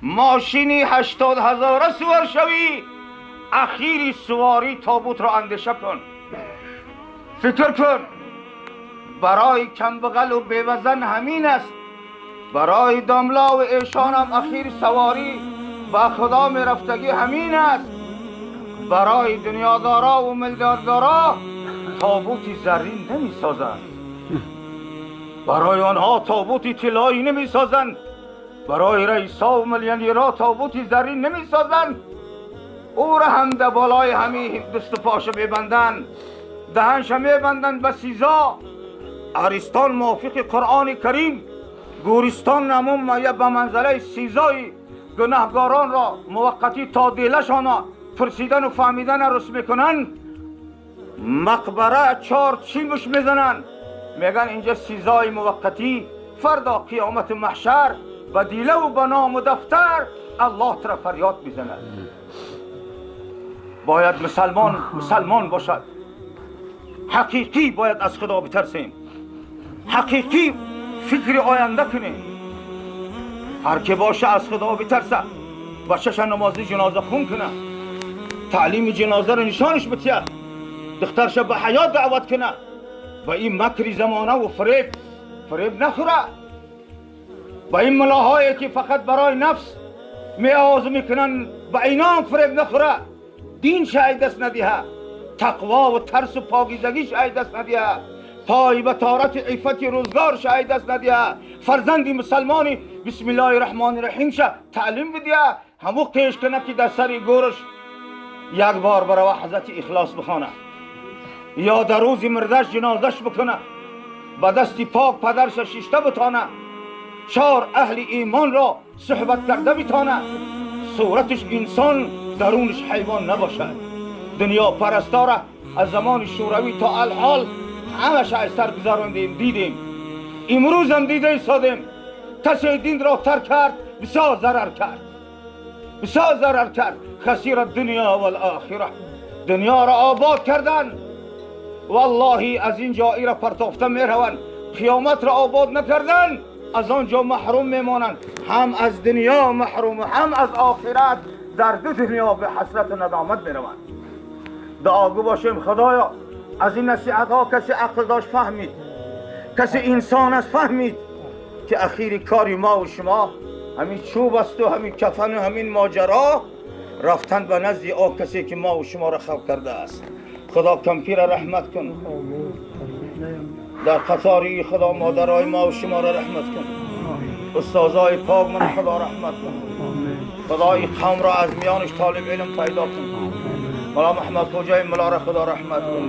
Мошини 80 ҳазора сувор шавӣ, ахири суворӣ тобутро андеша кун, фикр кун. Барои камбағалу бевазан ҳамин аст, барои домлаву эшонам ахири саворӣ ба худо мерафтагӣ ҳамин аст. Барои дунёдорову миллиарддоро тобути заррин намесозанд, барои онҳо тобути тиллоӣ намесозанд, барои раисову миллионерҳо тобути заррин намесозанд. Ӯро ҳам дар болои ҳамин дасту поша мебанданд, даҳанша мебанданд ба сизо. Аристон мувофиқи Қуръони Карим гӯристон намун мая ба манзалаи сизои гунаҳгоронро муваққатӣ то дилашона пурсидану фаҳмидана рус мекунанд. Мақбара чор чимуш мезананд, мегӯянд инҷа сизои муваққатӣ, фардо қиёмату маҳшар ба дилаву ба ному дафтар Аллоҳ тура фарёд мезанад. Бояд мусалмон мусалмон бошад ҳақиқӣ, бояд аз Худо битарсем, ҳақиқӣ фикри оянда кунем. Ҳар ки боша, аз Худо битарса, бачаша намози ҷаноза хун куна, таълими ҷанозаро нишонаш бития, духтарша ба ҳаёт даъват куна, ба ин макри замонаву фиреб фиреб нахӯра, ба ин мулоҳое ки фақат барои нафс меовоз мекунанд, ба инам фиреб нахӯра, динша ай даст надиҳа, тақвову тарсу покизагиша ай даст надиҳа, пой ба таорати иффати рӯзгорша ай даст надиҳа, фарзанди мусалмони бисмиллоҳи раҳмони раҳимша таълим бидиҳа, ҳаму қеш кунад, ки дар сари гӯрш як бор барава ҳазрати Ихлос бихона ё дар рӯзи мирдаш ҷанозаш бикуна, ба дасти пок падарша шишта битона, чор аҳли имонро суҳбат карда битона, сураташ инсон, дарунаш ҳайвон набошад. Дунёпарастора аз замони Шӯравӣ то алҳол ҳамаша аз сар гузарондем, дидем, имрӯзам дида истодем. Касе динро тарк кард, бисёр зарар кард, бисёр зарар кард. Хасира дунё валохира. Дунёро обод кардан, валлоҳи, аз ин ҷо ира партофта мераванд. Қиёматро обод накардан, аз он ҷо маҳрум мемонанд, ҳам аз дунё маҳрум, ҳам аз охират, дар ду дунё ба ҳасрату надомат мераванд. Дуогӯ бошем. Худоё, аз ин насиҳатҳо касе ақл дошт, фаҳмид, касе инсон аст, фаҳмид, ки ахири кори мо ва шумо ҳамин чӯб асту ҳамин кафану ҳамин моҷаро, рафтан ба назди о касе ки мо ва шуморо халқ кардааст. Худо кампира раҳмат кун, дар қатори Худо модарои мо ва шуморо раҳмат кун, устозои пок ман Худо раҳмат кун. Худои қавмро аз миёнаш толиб илм пайдо кун. Мулло Муҳаммад Хоҷаи муллоро Худо раҳмат кун.